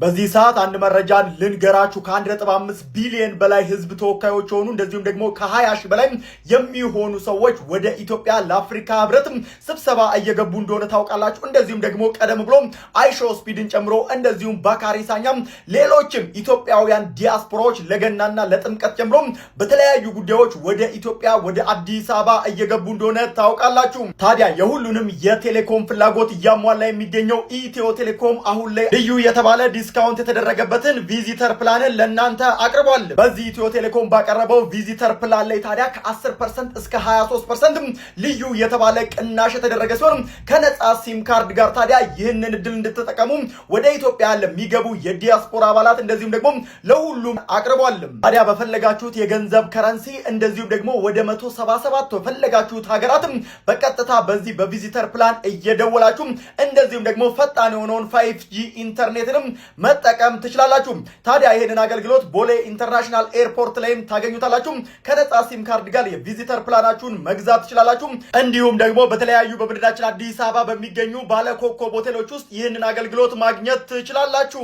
በዚህ ሰዓት አንድ መረጃን ልንገራችሁ። ከ1.5 ቢሊዮን በላይ ህዝብ ተወካዮች የሆኑ፣ እንደዚሁም ደግሞ ከ20 ሺህ በላይ የሚሆኑ ሰዎች ወደ ኢትዮጵያ ለአፍሪካ ህብረት ስብሰባ እየገቡ እንደሆነ ታውቃላችሁ። እንደዚሁም ደግሞ ቀደም ብሎ አይሾ ስፒድን ጨምሮ፣ እንደዚሁም ባካሪ ሳኛም፣ ሌሎችም ኢትዮጵያውያን ዲያስፖራዎች ለገናና ለጥምቀት ጨምሮ በተለያዩ ጉዳዮች ወደ ኢትዮጵያ፣ ወደ አዲስ አበባ እየገቡ እንደሆነ ታውቃላችሁ። ታዲያ የሁሉንም የቴሌኮም ፍላጎት እያሟላ የሚገኘው ኢትዮ ቴሌኮም አሁን ላይ ልዩ የተባለ discount የተደረገበትን visitor plan ን ለእናንተ አቅርቧል። በዚህ ኢትዮ ቴሌኮም ባቀረበው visitor plan ላይ ታዲያ ከ10% እስከ 23% ልዩ የተባለ ቅናሽ የተደረገ ሲሆን፣ ከነፃ ሲም ካርድ ጋር ታዲያ ይህንን እድል እንድትጠቀሙ ወደ ኢትዮጵያ ለሚገቡ የዲያስፖራ አባላት እንደዚሁም ደግሞ ለሁሉም አቅርቧል። ታዲያ በፈለጋችሁት የገንዘብ currency፣ እንደዚሁም ደግሞ ወደ 177 በፈለጋችሁት ሀገራትም በቀጥታ በዚህ በ visitor plan እየደወላችሁ፣ እንደዚሁም ደግሞ ፈጣን የሆነውን 5G ኢንተርኔትንም መጠቀም ትችላላችሁ። ታዲያ ይህንን አገልግሎት ቦሌ International Airport ላይም ታገኙታላችሁ። ከነፃ ሲም ካርድ ጋር የ visitor plan ኣችሁን መግዛት ትችላላችሁ። እንዲሁም ደግሞ በተለያዩ በመዲናችን አዲስ አበባ በሚገኙ ባለኮከብ ሆቴሎች ውስጥ ይህንን አገልግሎት ማግኘት ትችላላችሁ።